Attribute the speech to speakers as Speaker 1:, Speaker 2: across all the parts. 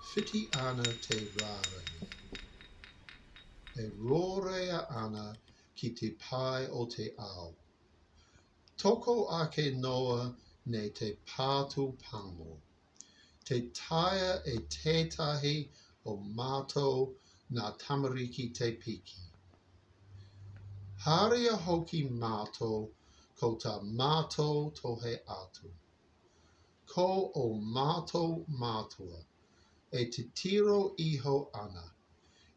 Speaker 1: Whiti ana te rārangi. E rōrea ana ki te pae o te ao. Toko ake noa nei te pātū pango. Tē taea e tētahi o mātou ngā tamariki te piki. Haria hoki mātou ko tā mātou tohe atu. Ko ō mātou mātua e titiro iho ana,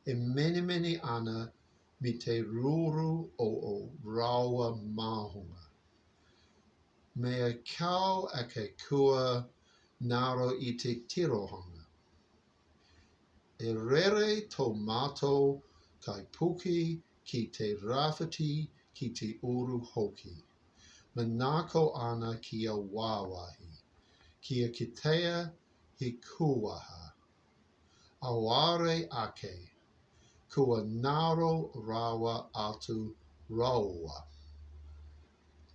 Speaker 1: e menemene ana me te rūrū o ō rāua māhunga. Mea kau ake kua ngaro i te tirohanga. E rere tō mātou kaipuke ki te rāwhiti ki te uru hoki. Manako ana kia wāwāhi, kia kitea he kūwaha. Auare ake, kua ngaro rawa atu rāua.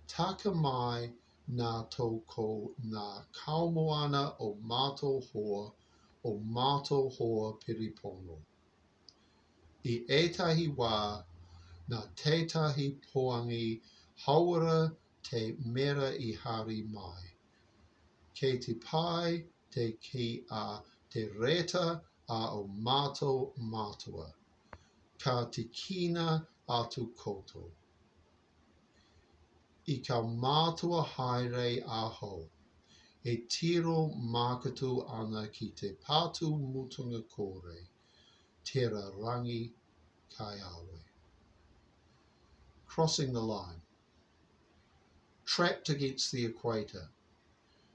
Speaker 1: Taka mai nā tō ko ngā kaumoana o mātou hoa, o mātou hoa piripono. I ētahi wā, nā tētahi poangi hauora te mera i hari mai. Kei te pai te kī a te reta a ō mātou mātua, Ka tīkina atu koutou. I kaumātua haere ahau, e tiro mākutu ana ki te patu mutunga kore, tera rangi kai awe. Crossing the line. Trapped against the equator.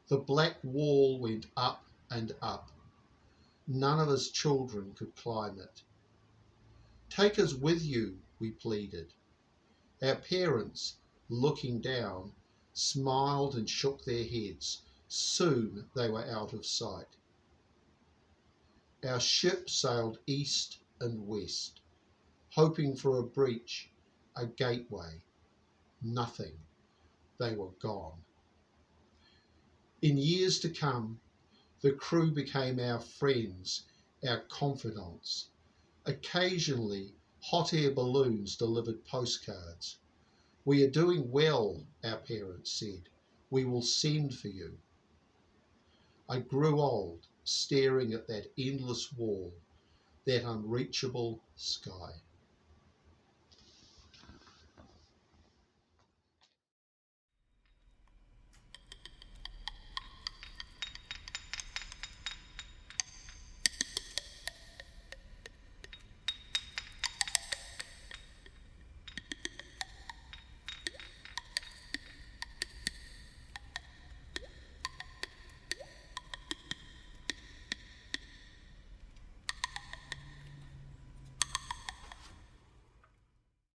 Speaker 1: The black wall went up and up. None of us children could climb it. Take us with you, we pleaded. Our parents, looking down, smiled and shook their heads. Soon they were out of sight. Our ship sailed east and west, hoping for a breach, a gateway. Nothing. They were gone. In years to come, the crew became our friends, our confidants. Occasionally, hot air balloons delivered postcards. We are doing well, our parents said. We will send for you. I grew old, staring at that endless wall, that unreachable sky.